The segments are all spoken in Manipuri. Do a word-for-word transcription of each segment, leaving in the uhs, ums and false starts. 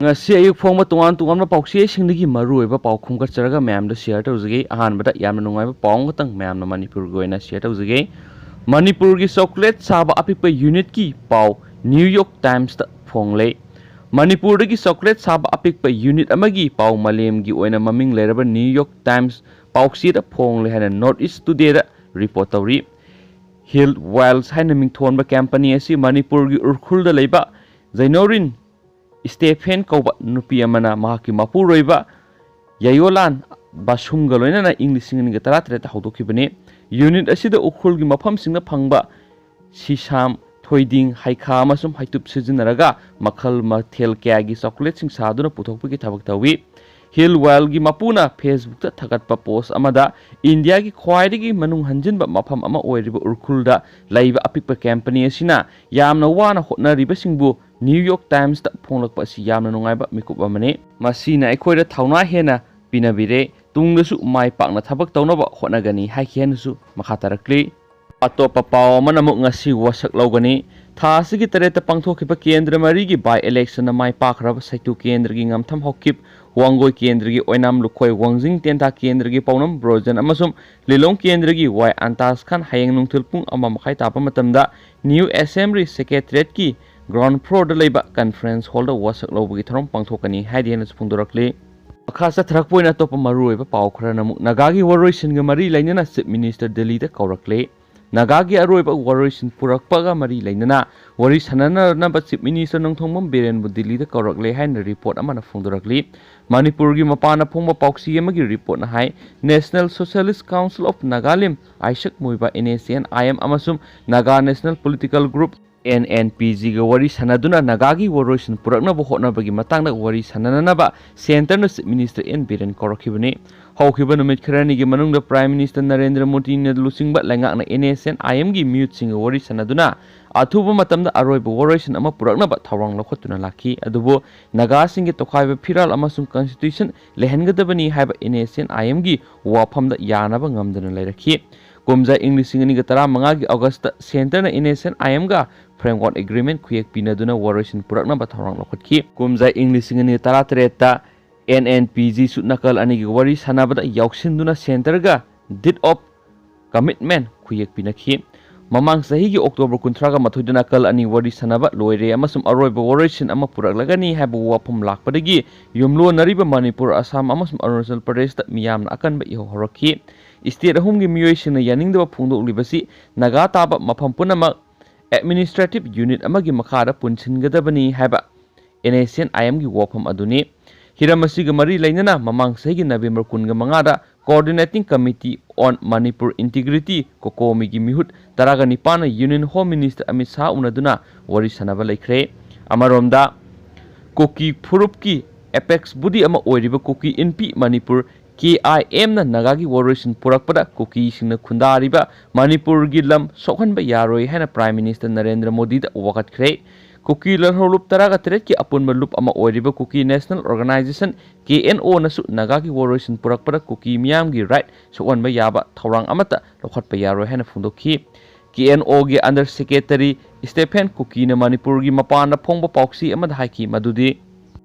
ꯉꯁꯤ ꯑꯌꯨꯛ ꯐꯣꯡꯕ ꯇꯣꯉꯥꯟ ꯇꯣꯉꯥꯟꯕ ꯄꯥꯎꯆꯦꯁꯤꯡꯗꯒꯤ ꯃꯔꯨꯑꯣꯏꯕ ꯄꯥꯎ ꯈꯣꯝꯒꯠꯆꯔꯒ ꯃꯌꯥꯝꯗ ꯁꯤꯌꯔ ꯇꯧꯖꯒꯦ꯫ ꯑꯍꯥꯟꯕꯗ ꯌꯥꯝꯅ ꯅꯨꯡꯉꯥꯏꯕ ꯄꯥꯎ ꯑꯃꯈꯛꯇꯪ ꯃꯌꯥꯝꯅ ꯃꯅꯤꯄꯨꯔꯒꯤ ꯑꯣꯏꯅ ꯁꯤꯌꯔ ꯇꯧꯖꯒꯦ꯫ ꯃꯅꯤꯄꯨꯔꯒꯤ ꯆꯣꯀ꯭ꯂꯦꯠ ꯁꯥꯕ ꯑꯄꯤꯛꯄ ꯌꯨꯅꯤꯠꯀꯤ ꯄꯥꯎ ꯅ꯭ꯌꯨ ꯌꯣꯔꯛ ꯇꯥꯏꯝꯁꯇ ꯐꯣꯡꯂꯦ꯫ ꯃꯅꯤꯄꯨꯔꯗꯒꯤ ꯆꯣꯀ꯭ꯂꯦꯠ ꯁꯥꯕ ꯑꯄꯤꯛꯄ ꯌꯨꯅꯤꯠ ꯑꯃꯒꯤ ꯄꯥꯎ ꯃꯥꯂꯦꯝꯒꯤ ꯑꯣꯏꯅ ꯃꯃꯤꯡ ꯂꯩꯔꯕ ꯅ꯭ꯌꯨ ꯌꯣꯔꯛ ꯇꯥꯏꯝꯁ ꯄꯥꯎꯆꯦꯗ ꯐꯣꯡꯂꯦ ꯍꯥꯏꯅ ꯅꯣꯔꯠ ꯏꯁ ꯇꯨꯗꯦꯗ ꯔꯤꯄꯣꯔꯠ ꯇꯧꯔꯤ꯫ ꯍꯤꯜ ꯋꯥꯏꯜꯁ ꯍꯥꯏꯅ ꯃꯤꯡꯊꯣꯟꯕ ꯀꯝꯄꯅꯤ ꯑꯁꯤ ꯃꯅꯤꯄꯨꯔꯒꯤ ꯎꯔꯈꯨꯜꯗ ꯂꯩꯕ ꯖꯩꯅꯧꯔꯤꯟ ꯏꯁꯇꯦꯐꯦꯟ ꯀꯧꯕ ꯅꯨꯄꯤ ꯑꯃꯅ ꯃꯍꯥꯛꯀꯤ ꯃꯄꯨꯔꯣꯏꯕ ꯌꯥꯌꯣꯂꯥꯟ ꯕꯥꯁꯨꯝꯒ ꯂꯣꯏꯅꯅ ꯏꯪ ꯂꯤꯁꯤꯡ ꯑꯅꯤꯒ ꯇꯔꯥꯇꯔꯦꯠꯇ ꯍꯧꯗꯣꯛꯈꯤꯕꯅꯤ꯫ ꯌꯨꯅꯤꯠ ꯑꯁꯤꯗ ꯎꯈ꯭ꯔꯨꯜꯒꯤ ꯃꯐꯝꯁꯤꯡꯗ ꯐꯪꯕ ꯁꯤꯁꯥꯝ, ꯊꯣꯏꯗꯤꯡ, ꯍꯩꯈꯥ ꯑꯃꯁꯨꯡ ꯍꯩꯇꯨꯞ ꯁꯤꯖꯤꯟꯅꯔꯒ ꯃꯈꯜ ꯃꯊꯦꯜ ꯀꯌꯥꯒꯤ ꯆꯣꯀꯣꯂꯦꯠꯁꯤꯡ ꯁꯥꯗꯨꯅ ꯄꯨꯊꯣꯛꯄꯒꯤ ꯊꯕꯛ ꯇꯧꯏ꯫ ꯍꯤꯜ ꯋꯥꯏꯜꯒꯤ ꯃꯄꯨꯅ ꯐꯦꯁꯕꯨꯛꯇ ꯊꯥꯒꯠꯄ ꯄꯣꯁ ꯑꯃꯗ ꯏꯟꯗꯤꯌꯥꯒꯤ ꯈ꯭ꯋꯥꯏꯗꯒꯤ ꯃꯅꯨꯡ ꯍꯟꯖꯤꯟꯕ ꯃꯐꯝ ꯑꯃ ꯑꯣꯏꯔꯤꯕ ꯎꯈ꯭ꯔꯨꯜꯗ ꯂꯩꯕ ꯑꯄꯤꯛꯄ ꯀꯝꯄꯅꯤ ꯑꯁꯤꯅ ꯌꯥꯝꯅ ꯋꯥꯅ ꯍꯣꯠꯅꯔꯤꯕꯁꯤꯡꯕꯨ ꯅ꯭ꯌꯨ ꯌꯣꯔꯛ ꯇꯥꯏꯝꯁꯇ ꯐꯣꯡꯂꯛꯄ ꯑꯁꯤ ꯌꯥꯝꯅ ꯅꯨꯡꯉꯥꯏꯕ ꯃꯤꯀꯨꯞ ꯑꯃꯅꯤ꯫ ꯃꯁꯤꯅ ꯑꯩꯈꯣꯏꯗ ꯊꯧꯅꯥ ꯍꯦꯟꯅ ꯄꯤꯅꯕꯤꯔꯦ꯫ ꯇꯨꯡꯗꯁꯨ ꯃꯥꯏ ꯄꯥꯛꯅ ꯊꯕꯛ ꯇꯧꯅꯕ ꯍꯣꯠꯅꯒꯅꯤ ꯍꯥꯏꯈꯤ ꯍꯥꯏꯅꯁꯨ ꯃꯈꯥ ꯇꯥꯔꯛꯂꯤ꯫ ꯑꯇꯣꯞꯄ ꯄꯥꯎ ꯑꯃꯅ ꯑꯃꯨꯛ ꯉꯁꯤ ꯋꯥꯁꯛ ꯂꯧꯒꯅꯤ꯫ ꯊꯥ ꯑꯁꯤꯒꯤ ꯇꯔꯦꯠꯇ ꯄꯥꯡꯊꯣꯛꯈꯤꯕ ꯀꯦꯟꯗ꯭ꯔ ꯃꯔꯤꯒꯤ ꯕꯥꯏ ꯏꯂꯦꯛꯁꯟꯗ ꯃꯥꯏ ꯄꯥꯛꯈ꯭ꯔꯕ ꯁꯩꯇꯨ ꯀꯦꯟꯗ꯭ꯔꯒꯤ ꯉꯝꯊꯝ ꯍꯧꯈꯤꯞ, ꯋꯥꯡꯒꯣꯏ ꯀꯦꯟꯗ꯭ꯔꯒꯤ ꯑꯣꯏꯅꯥꯝ ꯂꯨꯈꯣꯏ, ꯋꯥꯡꯖꯤꯡ ꯇꯦꯟꯊꯥ ꯀꯦꯟꯗ꯭ꯔꯒꯤ ꯄꯥꯎꯅꯝ ꯕ꯭ꯔꯣꯖꯟ ꯑꯃꯁꯨꯡ ꯂꯤꯂꯣꯡ ꯀꯦꯟꯗ꯭ꯔꯒꯤ ꯋꯥꯏ ꯑꯟꯇꯥꯖ ꯈꯥꯟ ꯍꯌꯦꯡ ꯅꯨꯡꯊꯤꯜ ꯄꯨꯡ ꯑꯃ ꯃꯈꯥꯏ ꯇꯥꯕ ꯃꯇꯝꯗ ꯅ꯭ꯌꯨ ꯑꯦꯁꯦꯝꯕ꯭ꯂꯤ ꯁꯦꯀ꯭ꯔꯦꯇꯔꯤꯌꯦꯠꯀꯤ ꯒ꯭ꯔꯥꯎꯟ ꯐ꯭ꯂꯣꯔꯗ ꯂꯩꯕ ꯀꯟꯐ꯭ꯔꯦꯟꯁ ꯍꯣꯜꯗ ꯋꯥꯁꯛ ꯂꯧꯕꯒꯤ ꯊꯧꯔꯝ ꯄꯥꯡꯊꯣꯛꯀꯅꯤ ꯍꯥꯏꯗꯤ ꯍꯦꯟꯅꯁꯨ ꯐꯣꯡꯗꯣꯔꯛꯂꯤ꯫ ꯃꯈꯥ ꯆꯠꯊꯔꯛꯄ ꯑꯣꯏꯅ ꯑꯇꯣꯞꯄ ꯃꯔꯨꯑꯣꯏꯕ ꯄꯥꯎ ꯈꯔꯅ ꯑꯃꯨꯛ ꯅꯥꯒꯥꯒꯤ ꯋꯥꯔꯣꯏꯁꯤꯟꯒ ꯃꯔꯤ ꯂꯩꯅꯅ ꯆꯤꯞ ꯃꯤꯅꯤꯁꯇꯔ ꯗꯤꯜꯂꯤꯗ ꯀꯧꯔꯛꯂꯦ꯫ ꯅꯥꯒꯥꯒꯤ ꯑꯔꯣꯏꯕ ꯋꯥꯔꯣꯏꯁꯤꯟ ꯄꯨꯔꯛꯄꯒ ꯃꯔꯤ ꯂꯩꯅꯅ ꯋꯥꯔꯤ ꯁꯥꯟꯅꯅꯅꯕ ꯆꯤꯞ ꯃꯤꯅꯤꯁꯇꯔ ꯅꯣꯡꯊꯣꯝꯕꯝ ꯕꯤꯔꯦꯟꯕꯨ ꯗꯤꯜꯂꯤꯗ ꯀꯧꯔꯛꯂꯦ ꯍꯥꯏꯅ ꯔꯤꯄꯣꯔꯠ ꯑꯃꯅ ꯐꯣꯡꯗꯣꯔꯛꯂꯤ꯫ ꯃꯅꯤꯄꯨꯔꯒꯤ ꯃꯄꯥꯟꯗ ꯐꯣꯡꯕ ꯄꯥꯎꯆꯦ ꯑꯃꯒꯤ ꯔꯤꯄꯣꯔꯠꯅ ꯍꯥꯏ, National Socialist Council of Nagalim, ꯑꯥꯏꯁꯛ ꯃꯣꯏꯕ, NSCN-IM ꯑꯃꯁꯨꯡ ꯅꯥꯒꯥ ꯅꯦꯁꯅꯦꯜ ꯄꯣꯂꯤꯇꯤꯀꯦꯜ ꯒ꯭ꯔꯨꯞ, NNPG-ꯒ ꯋꯥꯔꯤ ꯁꯥꯟꯅꯗꯨꯅ ꯅꯥꯒꯥꯒꯤ ꯋꯥꯔꯣꯏꯁꯤꯟ ꯄꯨꯔꯛꯅꯕ ꯍꯣꯠꯅꯕꯒꯤ ꯃꯇꯥꯡꯗ ꯋꯥꯔꯤ ꯁꯥꯟꯅꯅꯅꯕ ꯁꯦꯟꯇꯔꯅ ꯆꯤꯞ ꯃꯤꯅꯤꯁꯇꯔ ꯑꯦꯟ ꯕꯤꯔꯦꯟ ꯀꯧꯔꯛꯈꯤꯕꯅꯤ꯫ ꯍꯧꯈꯤꯕ ꯅꯨꯃꯤꯠ ꯈꯔꯅꯤꯒꯤ ꯃꯅꯨꯡꯗ ꯄ꯭ꯔꯥꯏꯝ ꯃꯤꯅꯤꯁꯇꯔ ꯅꯔꯦꯟꯗ꯭ꯔ ꯃꯣꯗꯤꯅ ꯂꯨꯆꯤꯡꯕ ꯂꯩꯉꯥꯛꯅ NSCN-IM-ꯒꯤ ꯃꯤꯍꯨꯠꯁꯤꯡꯒ ꯋꯥꯔꯤ ꯁꯥꯟꯅꯗꯨꯅ ꯑꯊꯨꯕ ꯃꯇꯝꯗ ꯑꯔꯣꯏꯕ ꯋꯥꯔꯣꯏꯁꯤꯟ ꯑꯃ ꯄꯨꯔꯛꯅꯕ ꯊꯧꯔꯥꯡ ꯂꯧꯈꯠꯇꯨꯅ ꯂꯥꯛꯈꯤ꯫ ꯑꯗꯨꯕꯨ ꯅꯥꯒꯥꯁꯤꯡꯒꯤ ꯇꯣꯈꯥꯏꯕ ꯐꯤꯔꯥꯜ ꯑꯃꯁꯨꯡ ꯀꯟꯁꯇꯤꯇ꯭ꯌꯨꯁꯟ ꯂꯩꯍꯟꯒꯗꯕꯅꯤ ꯍꯥꯏꯕ NSCN-IM-ꯒꯤ ꯋꯥꯐꯝꯗ ꯌꯥꯅꯕ ꯉꯝꯗꯅ ꯂꯩꯔꯛꯈꯤ꯫ ꯀꯨꯝꯖꯥ ꯏꯪ ꯂꯤꯁꯤꯡ ꯑꯅꯤꯒ ꯇꯔꯥꯃꯉꯥꯒꯤ ꯑꯣꯒꯁꯇ ꯁꯦꯟꯇꯔꯅ ꯑꯦꯟ ꯑꯦꯁ ꯑꯦꯟ ꯑꯥꯏ ꯑꯦꯝꯒ ꯐ꯭ꯔꯦꯝꯋꯥꯔꯛ ꯑꯦꯒ꯭ꯔꯤꯃꯦꯟ ꯈꯨꯌꯦꯛ ꯄꯤꯅꯗꯨꯅ ꯋꯥꯔꯣꯏꯁꯤꯟ ꯄꯨꯔꯛꯅꯕ ꯊꯧꯔꯥꯡ ꯂꯧꯈꯠꯈꯤ꯫ ꯀꯨꯝꯖꯥ ꯏꯪ ꯂꯤꯁꯤꯡ ꯑꯅꯤꯒ ꯇꯔꯥꯇꯔꯦꯠꯇ ꯑꯦꯟ ꯑꯦꯟ ꯄꯤ ꯖꯤꯁꯨ ꯅꯥꯀꯜ ꯑꯅꯤꯒꯤ ꯋꯥꯔꯤ ꯁꯥꯟꯅꯕꯗ ꯌꯥꯎꯁꯤꯟꯗꯨꯅ ꯁꯦꯟꯇꯔꯒ ꯗꯤꯠ ꯑꯣꯐ ꯀꯃꯤꯠꯃꯦꯟ ꯈꯨꯌꯦꯛ ꯄꯤꯅꯈꯤ꯫ ꯃꯃꯥꯡ ꯆꯍꯤꯒꯤ ꯑꯣꯛꯇꯣꯕꯔ ꯀꯨꯟꯊ꯭ꯔꯥꯒ ꯃꯥꯊꯣꯏꯗ ꯅꯥꯀꯜ ꯑꯅꯤ ꯋꯥꯔꯤ ꯁꯥꯟꯅꯕ ꯂꯣꯏꯔꯦ ꯑꯃꯁꯨꯡ ꯑꯔꯣꯏꯕ ꯋꯥꯔꯣꯏꯁꯤꯟ ꯑꯃ ꯄꯨꯔꯛꯂꯒꯅꯤ ꯍꯥꯏꯕ ꯋꯥꯐꯝ ꯂꯥꯛꯄꯗꯒꯤ ꯌꯨꯝꯂꯣꯟꯅꯔꯤꯕ ꯃꯅꯤꯄꯨꯔ, ꯑꯁꯥꯝ ꯑꯃꯁꯨꯡ ꯑꯔꯨꯅꯥꯆꯜ ꯄ꯭ꯔꯗꯦꯁꯇ ꯃꯤꯌꯥꯝꯅ ꯑꯀꯟꯕ ꯏꯍꯧ ꯍꯧꯔꯛꯈꯤ꯫ ꯁ꯭ꯇꯦꯠ ꯑꯍꯨꯝꯒꯤ ꯃꯤꯑꯣꯏꯁꯤꯡꯅ ꯌꯥꯅꯤꯡꯗꯕ ꯐꯣꯡꯗꯣꯛꯂꯤꯕꯁꯤ ꯅꯥꯒꯥ ꯇꯥꯕ ꯃꯐꯝ ꯄꯨꯝꯅꯃꯛ ꯑꯦꯗꯃꯤꯅꯤꯁꯇ꯭ꯔꯦꯇꯤꯚ ꯌꯨꯅꯤꯠ ꯑꯃꯒꯤ ꯃꯈꯥꯗ ꯄꯨꯟꯁꯤꯟꯒꯗꯕꯅꯤ ꯍꯥꯏꯕ ꯑꯦꯟ ꯑꯦꯁ ꯑꯦꯟ ꯑꯥꯏ ꯑꯦꯝꯒꯤ ꯋꯥꯐꯝ ꯑꯗꯨꯅꯤ꯫ ꯍꯤꯔꯝ ꯑꯁꯤꯒ ꯃꯔꯤ ꯂꯩꯅꯅ ꯃꯃꯥꯡ ꯆꯍꯤꯒꯤ ꯅꯕꯦꯝꯕꯔ ꯀꯨꯟꯒ ꯃꯉꯥꯗ Coordinating Committee on Manipur Integrity, ꯀꯣꯀꯣꯃꯤꯒꯤ ꯃꯤꯍꯨꯠ ꯇꯔꯥꯒ ꯅꯤꯄꯥꯟꯅ union home minister Amit Shah ꯎꯅꯗꯨꯅ ꯋꯥꯔꯤ ꯁꯥꯟꯅꯕ ꯂꯩꯈ꯭ꯔꯦ꯫ ꯑꯃꯔꯣꯝꯗ, ꯀꯨꯀꯤ ꯐꯨꯔꯨꯞꯀꯤ ꯑꯦꯄꯦꯛꯁ ꯕꯣꯗꯤ ꯑꯃ ꯑꯣꯏꯔꯤꯕ ꯀꯨꯀꯤ ꯏꯟꯄꯤ ꯃꯅꯤꯄꯨꯔ, ꯀꯦ ꯑꯥꯏ ꯑꯦꯝꯅ ꯅꯥꯒꯥꯒꯤ ꯋꯥꯔꯣꯏꯁꯤꯟ ꯄꯨꯔꯛꯄꯗ ꯀꯨꯀꯤꯁꯤꯡꯅ ꯈꯨꯟꯗꯥꯔꯤꯕ ꯃꯅꯤꯄꯨꯔꯒꯤ ꯂꯝ ꯁꯣꯛꯍꯟꯕ ꯌꯥꯔꯣꯏ ꯍꯥꯏꯅ ꯄ꯭ꯔꯥꯏꯝ ꯃꯤꯅꯤꯁꯇꯔ ꯅꯔꯦꯟꯗ꯭ꯔ ꯃꯣꯗꯤꯗ ꯋꯥꯀꯠꯈ꯭ꯔꯦ꯫ ꯀꯨꯀꯤ ꯂꯜꯍꯧꯂꯨꯞ ꯇꯔꯥꯒ ꯇꯔꯦꯠꯀꯤ ꯑꯄꯨꯟꯕ ꯂꯨꯞ ꯑꯃ ꯑꯣꯏꯔꯤꯕ ꯀꯨꯀꯤ ꯅꯦꯁꯅꯦꯜ ꯑꯣꯔꯒꯅꯥꯏꯖꯦꯁꯟ, ꯀꯦ ꯑꯦꯟ ꯑꯣꯅꯁꯨ ꯅꯥꯒꯥꯒꯤ ꯋꯥꯔꯣꯏꯁꯤꯟ ꯄꯨꯔꯛꯄꯗ ꯀꯨꯀꯤ ꯃꯤꯌꯥꯝꯒꯤ ꯔꯥꯏꯠ ꯁꯣꯛꯍꯟꯕ ꯌꯥꯕ ꯊꯧꯔꯥꯡ ꯑꯃꯠꯇ ꯂꯧꯈꯠꯄ ꯌꯥꯔꯣꯏ ꯍꯥꯏꯅ ꯐꯣꯡꯗꯣꯛꯈꯤ꯫ ꯀꯦ ꯑꯦꯟ ꯑꯣꯒꯤ ꯑꯟꯗꯔ ꯁꯦꯀ꯭ꯔꯦꯇꯔꯤ ꯁ꯭ꯇꯦꯐꯦꯟ ꯀꯨꯀꯤꯅ ꯃꯅꯤꯄꯨꯔꯒꯤ ꯃꯄꯥꯟꯗ ꯐꯣꯡꯕ ꯄꯥꯎꯆꯦ ꯑꯃꯗ ꯍꯥꯏꯈꯤ ꯃꯗꯨꯗꯤ,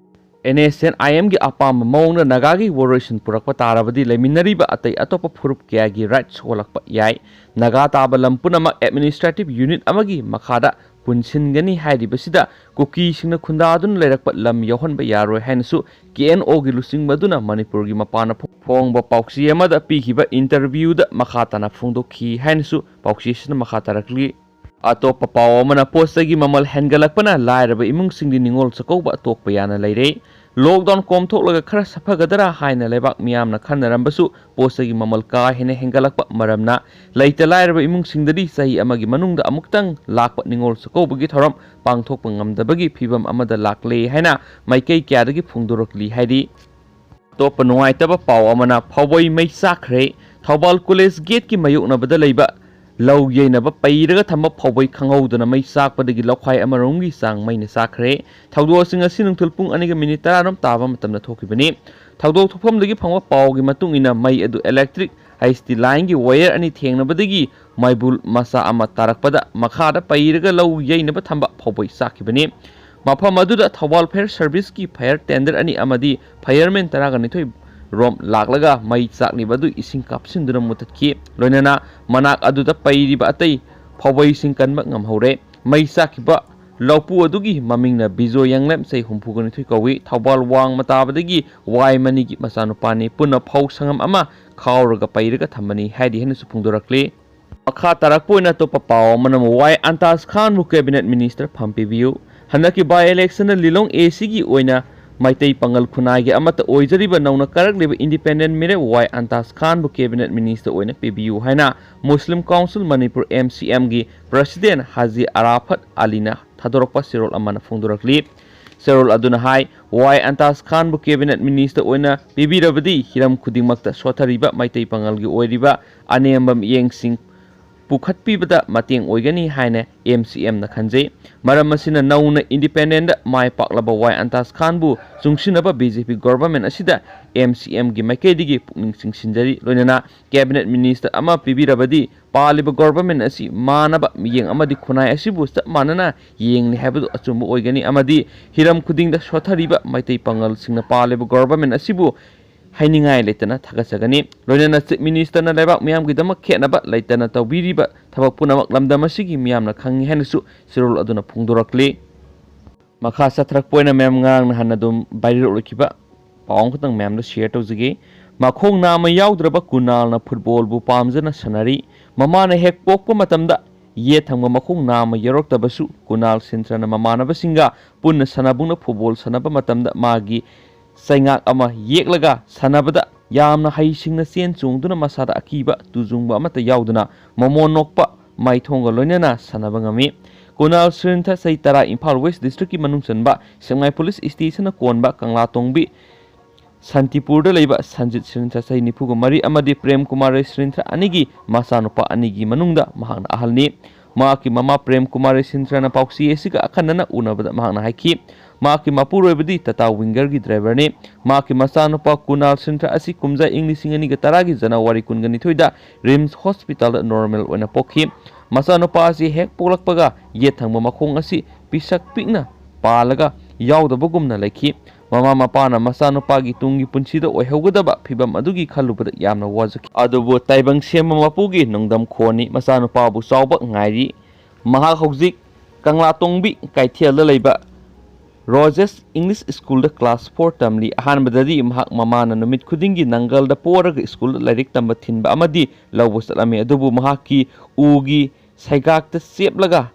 ꯑꯦꯟ ꯑꯦꯁ ꯑꯦꯟ ꯑꯥꯏ ꯑꯦꯝꯒꯤ ꯑꯄꯥꯝꯕ ꯃꯑꯣꯡꯗ ꯅꯥꯒꯥꯒꯤ ꯋꯥꯔꯣꯏꯁꯤꯟ ꯄꯨꯔꯛꯄ ꯇꯥꯔꯕꯗꯤ ꯂꯩꯃꯤꯟꯅꯔꯤꯕ ꯑꯇꯩ ꯑꯇꯣꯞꯄ ꯐꯨꯔꯨꯞ ꯀꯌꯥꯒꯤ ꯔꯥꯏꯠ ꯁꯣꯛꯍꯜꯂꯛꯄ ꯌꯥꯏ꯫ ꯅꯥꯒꯥ ꯇꯥꯕ ꯂꯝ ꯄꯨꯝꯅꯃꯛ ꯑꯦꯗꯃꯤꯅꯤꯁꯇ꯭ꯔꯦꯇꯤꯚ ꯌꯨꯅꯤꯠ ꯑꯃꯒꯤ ꯃꯈꯥꯗ ꯄꯨꯟꯁꯤꯟꯒꯅꯤ ꯍꯥꯏꯔꯤꯕꯁꯤꯗ ꯀꯨꯀꯤꯁꯤꯡꯅ ꯈꯨꯟꯗꯥꯗꯨꯅ ꯂꯩꯔꯛꯄ ꯂꯝ ꯌꯥꯎꯍꯟꯕ ꯌꯥꯔꯣꯏ ꯍꯥꯏꯅꯁꯨ ꯀꯦ ꯑꯦꯟ ꯑꯣꯒꯤ ꯂꯨꯆꯤꯡꯕ ꯑꯗꯨꯅ ꯃꯅꯤꯄꯨꯔꯒꯤ ꯃꯄꯥꯟꯗ ꯐꯣꯡꯕ ꯄꯥꯎꯆꯦ ꯑꯃꯗ ꯄꯤꯈꯤꯕ ꯏꯟꯇꯔꯚ꯭ꯌꯨꯗ ꯃꯈꯥ ꯇꯥꯅ ꯐꯣꯡꯗꯣꯛꯈꯤ ꯍꯥꯏꯅꯁꯨ ꯄꯥꯎꯆꯦꯁꯤꯅ ꯃꯈꯥ ꯇꯥꯔꯛꯂꯤ꯫ ꯑꯇꯣꯞꯄ ꯄꯥꯎ ꯑꯃꯅ, ꯄꯣꯠ ꯆꯩꯒꯤ ꯃꯃꯜ ꯍꯦꯟꯒꯠꯂꯛꯄꯅ ꯂꯥꯏꯔꯕ ꯏꯃꯨꯡꯁꯤꯡꯗꯤ ꯅꯤꯡꯉꯣꯜ ꯆꯥꯛꯀꯧꯕ ꯇꯣꯛꯄ ꯌꯥꯅ ꯂꯩꯔꯦ꯫ ꯂꯣꯛꯗꯥꯎꯟ ꯀꯣꯝꯊꯣꯛꯂꯒ ꯈꯔ ꯁꯥꯐꯒꯗ꯭ꯔꯥ ꯍꯥꯏꯅ ꯂꯩꯕꯥꯛ ꯃꯤꯌꯥꯝꯅ ꯈꯟꯅꯔꯝꯕꯁꯨ, ꯄꯣꯠ ꯆꯩꯒꯤ ꯃꯃꯜ ꯀꯥ ꯍꯦꯟꯅ ꯍꯦꯟꯒꯠꯂꯛꯄ ꯃꯔꯝꯅ ꯂꯩꯇ ꯂꯥꯏꯔꯕ ꯏꯃꯨꯡꯁꯤꯡꯗꯗꯤ ꯆꯍꯤ ꯑꯃꯒꯤ ꯃꯅꯨꯡꯗ ꯑꯃꯨꯛꯇꯪ ꯂꯥꯛꯄ ꯅꯤꯡꯉꯣꯜ ꯆꯥꯛꯀꯧꯕꯒꯤ ꯊꯧꯔꯝ ꯄꯥꯡꯊꯣꯛꯄ ꯉꯝꯗꯕꯒꯤ ꯐꯤꯕꯝ ꯑꯃꯗ ꯂꯥꯛꯂꯦ ꯍꯥꯏꯅ ꯃꯥꯏꯀꯩ ꯀꯌꯥꯗꯒꯤ ꯐꯣꯡꯗꯣꯔꯛꯂꯤ ꯍꯥꯏꯔꯤ꯫ ꯑꯇꯣꯞꯄ ꯅꯨꯡꯉꯥꯏꯇꯕ ꯄꯥꯎ ꯑꯃꯅ, ꯐꯥꯎꯕꯩ ꯃꯩ ꯆꯥꯛꯈ꯭ꯔꯦ꯫ ꯊꯧꯕꯥꯜ ꯀꯣꯂꯦꯖ ꯒꯦꯠꯀꯤ ꯃꯥꯌꯣꯛꯅꯕꯗ ꯂꯩꯕ ꯂꯧ ꯌꯩꯅꯕ ꯄꯩꯔꯒ ꯊꯝꯕ ꯐꯥꯎꯕꯩ ꯈꯪꯍꯧꯗꯅ ꯃꯩ ꯆꯥꯛꯄꯗꯒꯤ ꯂꯧꯈꯥꯏ ꯑꯃꯔꯣꯝꯒꯤ ꯆꯥꯡ ꯃꯩꯅ ꯆꯥꯛꯈ꯭ꯔꯦ꯫ ꯊꯧꯗꯣꯛ ꯑꯁꯤ ꯉꯁꯤ ꯅꯨꯡꯊꯤꯜ ꯄꯨꯡ ꯑꯅꯤꯒ ꯃꯤꯅꯤꯠ ꯇꯔꯥꯔꯣꯝ ꯇꯥꯕ ꯃꯇꯝꯗ ꯊꯣꯛꯈꯤꯕꯅꯤ꯫ ꯊꯧꯗꯣꯛ ꯊꯣꯛꯐꯝꯗꯒꯤ ꯐꯪꯕ ꯄꯥꯎꯒꯤ ꯃꯇꯨꯡ ꯏꯟꯅ, ꯃꯩ ꯑꯗꯨ ꯏꯂꯦꯛꯇ꯭ꯔꯤꯛ ꯍꯩꯁꯇꯤ ꯂꯥꯏꯟꯒꯤ ꯋꯥꯌꯔ ꯑꯅꯤ ꯊꯦꯡꯅꯕꯗꯒꯤ ꯃꯩꯕꯨꯜ ꯃꯆꯥ ꯑꯃ ꯇꯥꯔꯛꯄꯗ ꯃꯈꯥꯗ ꯄꯩꯔꯒ ꯂꯧ ꯌꯩꯅꯕ ꯊꯝꯕ ꯐꯧꯕꯩ ꯆꯥꯛꯈꯤꯕꯅꯤ꯫ ꯃꯐꯝ ꯑꯗꯨꯗ ꯊꯧꯕꯥꯜ ꯐꯥꯌꯔ ꯁꯔꯚꯤꯁꯀꯤ ꯐꯥꯌꯔ ꯇꯦꯟꯗꯔ ꯑꯅꯤ ꯑꯃꯗꯤ ꯐꯥꯌꯔꯃꯦꯟ ꯇꯔꯥꯒ ꯅꯤꯊꯣꯏ ꯔꯣꯝ ꯂꯥꯛꯂꯒ ꯃꯩ ꯆꯥꯛꯂꯤꯕ ꯑꯗꯨ ꯏꯁꯤꯡ ꯀꯥꯞꯁꯤꯟꯗꯨꯅ ꯃꯨꯊꯠꯈꯤ꯫ ꯂꯣꯏꯅꯅ ꯃꯅꯥꯛ ꯑꯗꯨꯗ ꯄꯩꯔꯤꯕ ꯑꯇꯩ ꯐꯧꯕꯩꯁꯤꯡ ꯀꯟꯕ ꯉꯝꯍꯧꯔꯦ꯫ ꯃꯩ ꯆꯥꯛꯈꯤꯕ ꯂꯧꯄꯨ ꯑꯗꯨꯒꯤ ꯃꯃꯤꯡꯅ ꯕꯤꯖꯣꯏ ꯌꯥꯡꯂꯦꯝ, ꯆꯍꯤ ꯍꯨꯝꯐꯨꯒ ꯅꯤꯊꯣꯏ ꯀꯧꯏ꯫ ꯊꯧꯕꯥꯜ ꯋꯥꯡꯃ ꯇꯥꯕꯗꯒꯤ ꯋꯥꯏ ꯃꯅꯤꯒꯤ ꯃꯆꯥꯅꯨꯄꯥꯅꯤ꯫ ꯄꯨꯟꯅ ꯐꯧ ꯁꯪꯉꯝ ꯑꯃ ꯈꯥꯎꯔꯒ ꯄꯩꯔꯒ ꯊꯝꯕꯅꯤ ꯍꯥꯏꯔꯤ ꯍꯥꯏꯅꯁꯨ ꯐꯣꯡꯗꯣꯔꯛꯂꯤ꯫ ꯃꯈꯥ ꯇꯥꯔꯛꯄ ꯑꯣꯏꯅ ꯑꯇꯣꯞꯄ ꯄꯥꯎ ꯑꯃꯅ ꯑꯃꯨꯛ ꯋꯥꯏ ꯑꯟꯇꯥꯖ ꯈꯥꯟꯕꯨ ꯀꯦꯕꯤꯅꯦꯠ ꯃꯤꯅꯤꯁꯇꯔ ꯐꯝ ꯄꯤꯕꯤꯌꯨ꯫ ꯍꯟꯗꯛꯀꯤ ꯕꯥꯏ ꯏꯂꯦꯛꯁꯟꯗ ꯂꯤꯂꯣꯡ ꯑꯦ ꯁꯤꯒꯤ ꯑꯣꯏꯅ ꯃꯩꯇꯩ ꯄꯥꯉꯜ ꯈꯨꯟꯅꯥꯏꯒꯤ ꯑꯃꯠꯇ ꯑꯣꯏꯖꯔꯤꯕ ꯅꯧꯅ ꯀꯥꯔꯛꯂꯤꯕ ꯏꯟꯗꯤꯄꯦꯟꯗꯦꯟ ꯃꯤꯔꯦꯞ ꯋꯥꯏ ꯑꯟꯇꯥꯖ ꯈꯥꯟꯕꯨ ꯀꯦꯕꯤꯅꯦꯠ ꯃꯤꯅꯤꯁꯇꯔ ꯑꯣꯏꯅ ꯄꯤꯕꯤꯌꯨ ꯍꯥꯏꯅ ꯃꯨꯁꯂꯤꯝ ꯀꯥꯎꯟꯁꯤꯜ ꯃꯅꯤꯄꯨꯔ, ꯑꯦꯝ ꯁꯤ ꯑꯦꯝꯒꯤ ꯄ꯭ꯔꯁꯤꯗꯦꯟ ꯍꯥꯖꯤ ꯑꯔꯥꯐꯠ ꯑꯂꯤꯅ ꯊꯥꯗꯣꯔꯛꯄ ꯆꯦꯔꯣꯜ ꯑꯃꯅ ꯐꯣꯡꯗꯣꯔꯛꯂꯤ꯫ ꯆꯦꯔꯣꯜ ꯑꯗꯨꯅ ꯍꯥꯏ, ꯋꯥꯏ ꯑꯟꯇꯥꯖ ꯈꯥꯟꯕꯨ ꯀꯦꯕꯤꯅꯦꯠ ꯃꯤꯅꯤꯁꯇꯔ ꯑꯣꯏꯅ ꯄꯤꯕꯤꯔꯕꯗꯤ ꯍꯤꯔꯝ ꯈꯨꯗꯤꯡꯃꯛꯇ ꯁꯣꯠꯊꯔꯤꯕ ꯃꯩꯇꯩ ꯄꯥꯉꯜꯒꯤ ꯑꯣꯏꯔꯤꯕ ꯑꯅꯦꯝꯕ ꯃꯤꯠꯌꯦꯡꯁꯤꯡ ꯄꯨꯈꯠꯄꯤꯕꯗ ꯃꯇꯦꯡ ꯑꯣꯏꯒꯅꯤ ꯍꯥꯏꯅ ꯑꯦꯝ ꯁꯤ ꯑꯦꯝꯅ ꯈꯟꯖꯩ꯫ ꯃꯔꯝ ꯑꯁꯤꯅ ꯅꯧꯅ ꯏꯟꯗꯤꯄꯦꯟꯗꯦꯟꯗ ꯃꯥꯏ ꯄꯥꯛꯂꯕ ꯋꯥꯏ ꯑꯟꯇꯥꯖ ꯈꯥꯟꯕꯨ ꯆꯨꯡꯁꯤꯟꯅꯕ ꯕꯤ ꯖꯦ ꯄꯤ ꯒꯣꯚꯔꯟꯃꯦꯟꯠ ꯑꯁꯤꯗ ꯑꯦꯝ ꯁꯤ ꯑꯦꯝꯒꯤ ꯃꯥꯏꯀꯩꯗꯒꯤ ꯄꯨꯛꯅꯤꯡ ꯆꯤꯡꯁꯤꯟꯖꯔꯤ꯫ ꯂꯣꯏꯅꯅ ꯀꯦꯕꯤꯅꯦꯠ ꯃꯤꯅꯤꯁꯇꯔ ꯑꯃ ꯄꯤꯕꯤꯔꯕꯗꯤ ꯄꯥꯜꯂꯤꯕ ꯒꯣꯚꯔꯟꯃꯦꯟꯠ ꯑꯁꯤ ꯃꯥꯟꯅꯕ ꯃꯤꯠꯌꯦꯡ ꯑꯃꯗꯤ ꯈꯨꯟꯅꯥꯏ ꯑꯁꯤꯕꯨ ꯆꯞ ꯃꯥꯟꯅꯅ ꯌꯦꯡꯂꯤ ꯍꯥꯏꯕꯗꯨ ꯑꯆꯨꯝꯕ ꯑꯣꯏꯒꯅꯤ ꯑꯃꯗꯤ ꯍꯤꯔꯝ ꯈꯨꯗꯤꯡꯗ ꯁꯣꯠꯊꯔꯤꯕ ꯃꯩꯇꯩ ꯄꯥꯉꯜꯁꯤꯡꯅ ꯄꯥꯜꯂꯤꯕ ꯒꯣꯚꯔꯟꯃꯦꯟꯠ ꯑꯁꯤꯕꯨ ꯍꯥꯏꯅꯤꯡꯉꯥꯏ ꯂꯩꯇꯅ ꯊꯥꯒꯠꯆꯒꯅꯤ꯫ ꯂꯣꯏꯅꯅ ꯆꯤꯐ ꯃꯤꯅꯤꯁꯇꯔꯅ ꯂꯩꯕꯥꯛ ꯃꯤꯌꯥꯝꯒꯤꯗꯃꯛ ꯈꯦꯠꯅꯕ ꯂꯩꯇꯅ ꯇꯧꯕꯤꯔꯤꯕ ꯊꯕꯛ ꯄꯨꯝꯅꯃꯛ ꯂꯝꯗꯝ ꯑꯁꯤꯒꯤ ꯃꯤꯌꯥꯝꯅ ꯈꯪꯉꯤ ꯍꯥꯏꯅꯁꯨ ꯆꯦꯔꯣꯜ ꯑꯗꯨꯅ ꯐꯣꯡꯗꯣꯔꯛꯂꯤ꯫ ꯃꯈꯥ ꯆꯠꯊꯔꯛꯄ ꯑꯣꯏꯅ ꯃꯌꯥꯝ ꯉꯔꯥꯡ ꯅꯍꯥꯟ ꯑꯗꯨꯝ ꯚꯥꯏꯔꯦꯜ ꯑꯣꯏꯈꯤꯕ ꯄꯥꯎ ꯑꯃꯈꯛꯇꯪ ꯃꯌꯥꯝꯗ ꯁꯤꯌꯔ ꯇꯧꯖꯒꯦ꯫ ꯃꯈꯣꯡ ꯅꯥꯝꯃ ꯌꯥꯎꯗ꯭ꯔꯕ ꯀꯨꯅꯥꯜꯅ ꯐꯨꯠꯕꯣꯜꯕꯨ ꯄꯥꯝꯖꯅ ꯁꯥꯟꯅꯔꯤ꯫ ꯃꯃꯥꯅ ꯍꯦꯛ ꯄꯣꯛꯄ ꯃꯇꯝꯗ ꯌꯦꯠ ꯊꯪꯕ ꯃꯈꯣꯡ ꯅꯥꯝꯃ ꯌꯥꯎꯔꯛꯇꯕꯁꯨ ꯀꯨꯅꯥꯜ ꯁꯤꯟꯊ꯭ꯔꯅ ꯃꯃꯥꯟꯅꯕꯁꯤꯡꯒ ꯄꯨꯟꯅ ꯁꯥꯟꯅꯕꯨꯡꯗ ꯐꯨꯠꯕꯣꯜ ꯁꯥꯟꯅꯕ ꯃꯇꯝꯗ ꯃꯥꯒꯤ ꯆꯩꯉꯥꯛ ꯑꯃ ꯌꯦꯛꯂꯒ ꯁꯥꯟꯅꯕꯗ ꯌꯥꯝꯅ ꯍꯩꯁꯤꯡꯅ ꯆꯦꯟ ꯆꯣꯡꯗꯨꯅ ꯃꯁꯥꯗ ꯑꯀꯤꯕ ꯇꯨꯖꯨꯡꯕ ꯑꯃꯠꯇ ꯌꯥꯎꯗꯅ ꯃꯃꯣꯟ ꯅꯣꯛꯄ ꯃꯥꯏꯊꯣꯡꯒ ꯂꯣꯏꯅꯅ ꯁꯥꯟꯅꯕ ꯉꯝꯃꯤ꯫ ꯀꯨꯅꯥꯜ ꯁ꯭ꯔꯤꯟꯊ ꯆꯍꯤ ꯇꯔꯥ ꯏꯝꯐꯥꯜ ꯋꯦꯁ ꯗꯤꯁꯇ꯭ꯔꯤꯛꯀꯤ ꯃꯅꯨꯡ ꯆꯟꯕ ꯁꯦꯛꯃꯥꯏ ꯄꯨꯂꯤꯁ ꯁ꯭ꯇꯦꯁꯟꯅ ꯀꯣꯟꯕ ꯀꯪꯂꯥꯇꯣꯡꯕꯤ ꯁꯥꯟꯇꯤꯄꯨꯔꯗ ꯂꯩꯕ ꯁꯟꯖꯤꯠ ꯁ꯭ꯔꯤꯟꯊ ꯆꯍꯤ ꯅꯤꯐꯨꯒ ꯃꯔꯤ ꯑꯃꯗꯤ ꯄ꯭ꯔꯦꯝ ꯀꯨꯃꯥꯔ ꯁ꯭ꯔꯤꯟꯊ ꯑꯅꯤꯒꯤ ꯃꯆꯥꯅꯨꯄꯥ ꯑꯅꯤꯒꯤ ꯃꯅꯨꯡꯗ ꯃꯍꯥꯛꯅ ꯑꯍꯜꯅꯤ꯫ ꯃꯍꯥꯛꯀꯤ ꯃꯃꯥ ꯄ꯭ꯔꯦꯝ ꯀꯨꯃꯥꯔ ꯁ꯭ꯔꯤꯟꯊ꯭ꯔꯅ ꯄꯥꯎꯆꯦ ꯑꯁꯤꯒ ꯑꯈꯟꯅꯅ ꯎꯅꯕꯗ ꯃꯍꯥꯛꯅ ꯍꯥꯏꯈꯤ, ꯃꯍꯥꯛꯀꯤ ꯃꯄꯨꯔꯣꯏꯕꯗꯤ ꯇꯥꯇꯥ ꯋꯤꯡꯒꯔꯒꯤ ꯗ꯭ꯔꯥꯏꯚꯔꯅꯤ꯫ ꯃꯍꯥꯛꯀꯤ ꯃꯆꯥꯅꯨꯄꯥ ꯀꯨꯅꯥꯜ ꯁꯤꯟꯊ꯭ꯔ ꯑꯁꯤ ꯀꯨꯝꯖꯥ ꯏꯪ ꯂꯤꯁꯤꯡ ꯑꯅꯤꯒ ꯇꯔꯥꯒꯤ ꯖꯅꯋꯥꯔꯤ ꯀꯨꯟꯒ ꯅꯤꯊꯣꯏꯗ ꯔꯤꯝꯁ ꯍꯣꯁꯄꯤꯇꯥꯜꯗ ꯅꯣꯔꯃꯦꯜ ꯑꯣꯏꯅ ꯄꯣꯛꯈꯤ꯫ ꯃꯆꯥꯅꯨꯄꯥ ꯑꯁꯤ ꯍꯦꯛ ꯄꯣꯛꯂꯛꯄꯒ ꯌꯦꯠ ꯊꯪꯕ ꯃꯈꯣꯡ ꯑꯁꯤ ꯄꯤꯁꯛ ꯄꯤꯛꯅ ꯄꯥꯜꯂꯒ ꯌꯥꯎꯗꯕꯒꯨꯝꯅ ꯂꯩꯈꯤ꯫ ꯃꯃꯥ ꯃꯄꯥꯅ ꯃꯆꯥꯅꯨꯄꯥꯒꯤ ꯇꯨꯡꯒꯤ ꯄꯨꯟꯁꯤꯗ ꯑꯣꯏꯍꯧꯒꯗꯕ ꯐꯤꯚꯝ ꯑꯗꯨꯒꯤ ꯈꯜꯂꯨꯕꯗ ꯌꯥꯝꯅ ꯋꯥꯖꯈꯤ꯫ ꯑꯗꯨꯕꯨ ꯇꯥꯏꯕꯪ ꯁꯦꯝꯕ ꯃꯄꯨꯒꯤ ꯅꯨꯡꯗꯝ ꯈꯣꯟꯅꯤ꯫ ꯃꯆꯥꯅꯨꯄꯥꯕꯨ ꯆꯥꯎꯕ ꯉꯥꯏꯔꯤ꯫ ꯃꯍꯥꯛ ꯍꯧꯖꯤꯛ ꯀꯪꯂꯥꯇꯣꯡꯕꯤ ꯀꯩꯊꯦꯜꯗ ꯂꯩꯕ ꯔꯣꯖꯦꯁ ꯏꯪꯂꯤꯁ ꯁ꯭ꯀꯨꯜꯗ ꯀ꯭ꯂꯥꯁ ꯐꯣꯔ ꯇꯝꯂꯤ꯫ ꯑꯍꯥꯟꯕꯗꯗꯤ ꯃꯍꯥꯛ ꯃꯃꯥꯅ ꯅꯨꯃꯤꯠ ꯈꯨꯗꯤꯡꯒꯤ ꯅꯪꯒꯜꯗ ꯄꯣꯔꯒ ꯁ꯭ꯀꯨꯜꯗ ꯂꯥꯏꯔꯤꯛ ꯇꯝꯕ ꯊꯤꯟꯕ ꯑꯃꯗꯤ ꯂꯧꯕ ꯆꯠꯂꯝꯃꯤ꯫ ꯑꯗꯨꯕꯨ ꯃꯍꯥꯛꯀꯤ ꯎꯒꯤ ꯁꯩꯒꯥꯛꯇ ꯆꯦꯞꯂꯒ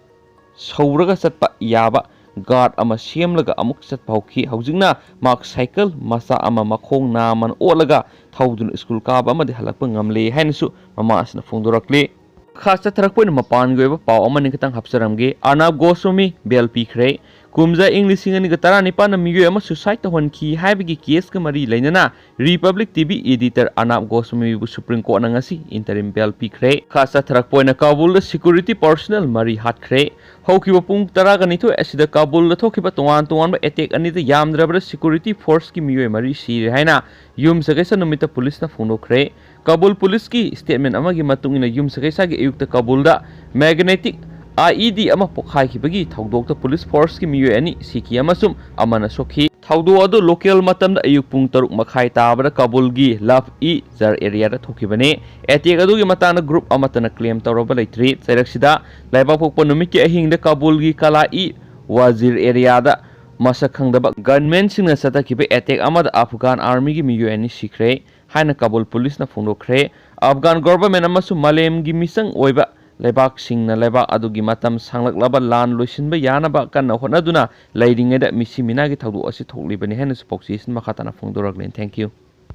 ꯁꯧꯔꯒ ꯆꯠꯄ ꯌꯥꯕ ꯒꯥꯔꯗ ꯑꯃ ꯁꯦꯝꯂꯒ ꯑꯃꯨꯛ ꯆꯠꯄ ꯍꯧꯈꯤ꯫ ꯍꯧꯖꯤꯛꯅ ꯃꯍꯥꯛ ꯁꯥꯏꯀꯜ ꯃꯆꯥ ꯑꯃ ꯃꯈꯣꯡ ꯅꯥꯝꯃꯅ ꯑꯣꯠꯂꯒ ꯊꯧꯗꯨꯅ ꯁ꯭ꯀꯨꯜ ꯀꯥꯕ ꯑꯃꯗꯤ ꯍꯜꯂꯛꯄ ꯉꯝꯂꯦ ꯍꯥꯏꯅꯁꯨ ꯃꯃꯥ ꯑꯁꯤꯅ ꯐꯣꯡꯗꯣꯔꯛꯂꯤ꯫ ꯃꯈꯥ ꯆꯠꯊꯔꯛꯄ ꯑꯣꯏꯅ ꯃꯄꯥꯟꯒꯤ ꯑꯣꯏꯕ ꯄꯥꯎ ꯑꯃꯅꯤ ꯈꯤꯇꯪ ꯍꯥꯞꯆꯔꯝꯒꯦ꯫ ꯑꯔꯅꯥꯕ ꯒꯣꯁ꯭ꯋꯥꯃꯤ ꯕꯦꯜ ꯄꯤꯈ꯭ꯔꯦ꯫ ꯀꯨꯝꯖꯥ ꯏꯪ ꯂꯤꯁꯤꯡ ꯑꯅꯤꯒ ꯇꯔꯥꯅꯤꯄꯥꯟꯗ ꯃꯤꯑꯣꯏ ꯑꯃ ꯁꯨꯁꯥꯏꯗ ꯇꯧꯍꯟꯈꯤ ꯍꯥꯏꯕꯒꯤ ꯀꯦꯁꯀ ꯃꯔꯤ ꯂꯩꯅꯅ ꯔꯤꯄꯕ꯭ꯂꯤꯛ ꯇꯤꯚꯤ ꯏꯗꯤꯇꯔ ꯑꯔꯅꯥꯕ ꯒꯣꯁ꯭ꯋꯥꯃꯤꯕꯨ ꯁꯨꯄ꯭ꯔꯤꯝ ꯀꯣꯔꯠꯅ ꯉꯁꯤ ꯏꯟꯇꯔꯤꯝ ꯕꯦꯜ ꯄꯤꯈ꯭ꯔꯦ꯫ ꯃꯈꯥ ꯆꯠꯊꯔꯛꯄ ꯑꯣꯏꯅ ꯀꯥꯕꯨꯜꯗ ꯁꯦꯀ꯭ꯌꯨꯔꯤꯇꯤ ꯄꯔꯁꯣꯅꯦꯜ ꯃꯔꯤ ꯍꯥꯠꯈ꯭ꯔꯦ꯫ ꯍꯧꯈꯤꯕ ꯄꯨꯡ ꯇꯔꯥꯒ ꯅꯤꯊꯣꯏ ꯑꯁꯤꯗ ꯀꯥꯕꯨꯜꯗ ꯊꯣꯛꯈꯤꯕ ꯇꯣꯉꯥꯟ ꯇꯣꯉꯥꯟꯕ ꯑꯦꯇꯦꯛ ꯑꯅꯤꯗ ꯌꯥꯝꯗ꯭ꯔꯕꯗ ꯁꯦꯀ꯭ꯌꯨꯔꯤꯇꯤ ꯐꯣꯔꯁꯀꯤ ꯃꯤꯑꯣꯏ ꯃꯔꯤ ꯁꯤꯔꯦ ꯍꯥꯏꯅ ꯌꯨꯝꯁꯀꯩꯁ ꯅꯨꯃꯤꯠꯇ ꯄꯨꯂꯤꯁꯅ ꯐꯣꯡꯗꯣꯛꯈ꯭ꯔꯦ꯫ ꯀꯥꯕꯨꯜ ꯄꯨꯂꯤꯁꯀꯤ ꯁ꯭ꯇꯦꯠꯃꯦꯟ ꯑꯃꯒꯤ ꯃꯇꯨꯡ ꯏꯟꯅ ꯌꯨꯝꯁꯀꯩꯁꯒꯤ ꯑꯌꯨꯛꯇ ꯀꯥꯕꯨꯜꯗ ꯃꯦꯒꯅꯦꯇꯤꯛ ꯑꯥꯏ ꯏ ꯗꯤ ꯑꯃ ꯄꯣꯈꯥꯏꯈꯤꯕꯒꯤ ꯊꯧꯗꯣꯛꯇ ꯄꯨꯂꯤꯁ ꯐꯣꯔꯁꯀꯤ ꯃꯤꯑꯣꯏ ꯑꯅꯤ ꯁꯤꯈꯤ ꯑꯃꯁꯨꯡ ꯑꯃꯅ ꯁꯣꯛꯈꯤ꯫ ꯊꯧꯗꯣꯛ ꯑꯗꯨ ꯂꯣꯀꯦꯜ ꯃꯇꯝꯗ ꯑꯌꯨꯛ ꯄꯨꯡ ꯇꯔꯨꯛ ꯃꯈꯥꯏ ꯇꯥꯕꯗ ꯀꯥꯕꯨꯜꯒꯤ ꯂꯐ ꯏ ꯖꯔ ꯑꯦꯔꯤꯌꯥꯗ ꯊꯣꯛꯈꯤꯕꯅꯤ꯫ ꯑꯦꯇꯦꯛ ꯑꯗꯨꯒꯤ ꯃꯇꯥꯡꯗ ꯒ꯭ꯔꯨꯞ ꯑꯃꯠꯇꯅ ꯀ꯭ꯂꯦꯝ ꯇꯧꯔꯕ ꯂꯩꯇ꯭ꯔꯤ꯫ ꯆꯩꯔꯛꯁꯤꯗ ꯂꯩꯕꯥꯛꯄꯣꯛꯄ ꯅꯨꯃꯤꯠꯀꯤ ꯑꯍꯤꯡꯗ ꯀꯥꯕꯨꯜꯒꯤ ꯀꯂꯥ ꯏ ꯋꯥꯖꯤꯔ ꯑꯦꯔꯤꯌꯥꯗ ꯃꯁꯛ ꯈꯪꯗꯕ ꯒꯟꯃꯦꯟꯁꯤꯡꯅ ꯆꯠꯊꯈꯤꯕ ꯑꯦꯇꯦꯛ ꯑꯃꯗ ꯑꯐꯒꯥꯟ ꯑꯥꯔꯃꯤꯒꯤ ꯃꯤꯑꯣꯏ ꯑꯅꯤ ꯁꯤꯈ꯭ꯔꯦ ꯍꯥꯏꯅ ꯀꯥꯕꯨꯜ ꯄꯨꯂꯤꯁꯅ ꯐꯣꯡꯗꯣꯛꯈ꯭ꯔꯦ꯫ ꯑꯐꯒꯥꯟ ꯒꯣꯚꯔꯟꯃꯦꯟꯠ ꯑꯃꯁꯨꯡ ꯃꯥꯂꯦꯝꯒꯤ ꯃꯤꯆꯪ ꯑꯣꯏꯕ ꯂꯩꯕꯥꯛꯁꯤꯡꯅ ꯂꯩꯕꯥꯛ ꯑꯗꯨꯒꯤ ꯃꯇꯝ ꯁꯥꯡꯂꯛꯂꯕ ꯂꯥꯟ ꯂꯣꯏꯁꯤꯟꯕ ꯌꯥꯅꯕ ꯀꯟꯅ ꯍꯣꯠꯅꯗꯨꯅ ꯂꯩꯔꯤꯉꯩꯗ ꯃꯤꯁꯤ ꯃꯤꯅꯥꯒꯤ ꯊꯧꯗꯣꯛ ꯑꯁꯤ ꯊꯣꯛꯂꯤꯕꯅꯤ ꯍꯥꯏꯅꯁꯨ ꯄꯥꯎꯆꯦꯁꯤꯅ ꯃꯈꯥ ꯇꯥꯅ ꯐꯣꯡꯗꯣꯔꯛꯂꯤ꯫ Thank you꯫